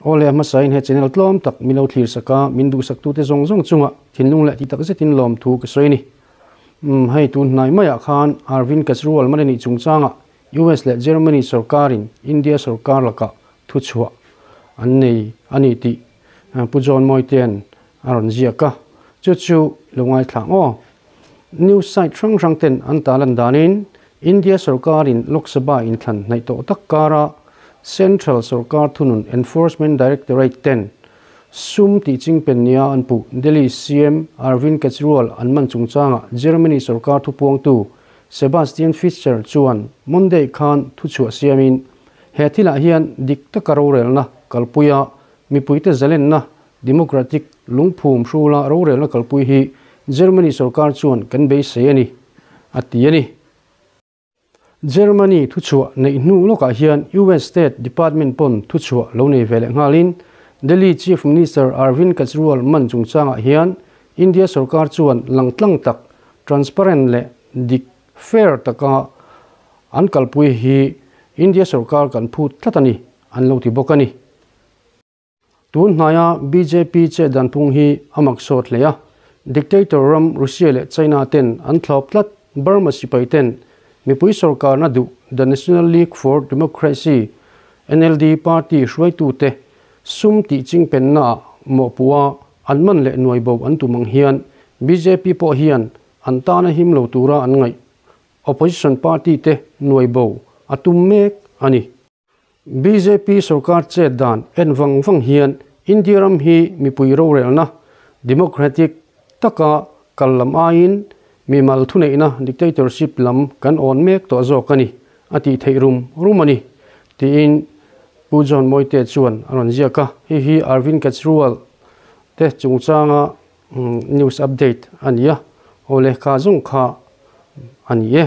Awle a hmasain he channel tlawm tak min lo thlir sak a, min duhsak tute zawng zawng chungah thinlung leh ti tak zetin lawmthu ka sawi a ni. Umm hei tun hnai maiah khan Arvind Kejriwal man a nih chungchangah US leh Germany sorkarin India sorkar lakah thuchhuah an nei a ni tih Pu John Mawitean a rawn ziak a, chu chu lo ngaithla ang aw. News site hrang hrang ten an ta lan danin India sorkarin Lok Sabha inthlan hnaih tawh tak kara Central sorkar thunun Enforcement Directorate ten sum tih chingpen nia an puh Delhi CM Arvind Kejriwal an man chungchangah Germany sorkar thupuangtu Sebastian Fischer chuan Monday khan thuchhuah siamin he thilah hian dik taka rorelna kalpuia mipuite zalenna Democratic lungphum hrula rorelna kalpui hi Germany sorkar chuan kan beisei a ni, a ti a ni. Germany thuchhuah neih hnu lawkah hian US State Department pawn thuchhuah lo nei ve leh nghalin Delhi Chief Minister Arvind Kejriwal man chungchangah hian India sorkar chuan langtlang tak, transparent leh dik, fair, taka an kalpui hi India sorkar kan phut tlat a ni, an lo ti bawk a ni. Tun hnaia bjp che danphung hi a mak sawt hle a, dictator ram Russia leh China ten an thlawp tlat, Burma sipai ten mipui sorkarna duh The National League for Democracy, NLD, party hruaitute sum tih chingpennaah mawhpuh a an man leh nuaibo an tum ang hian bjp pawh hian an tana him lo tura an ngaih opposition party te nuaibo a tum mek a ni. Bjp sorkar chet dan en vang vang hian India ram hi mipui rorelna, democratic, taka kal lam aiin mimal thuneihna, dictatorship, lam kan awn mek tawh zawk a ni, a tih theih rum rum a ni, tiin Pu John Mawite chuan a rawn ziak a. Hei hi Arvind Kejriwal te chungchanga news update a ni a, aw lehkha zawng kha a ni e.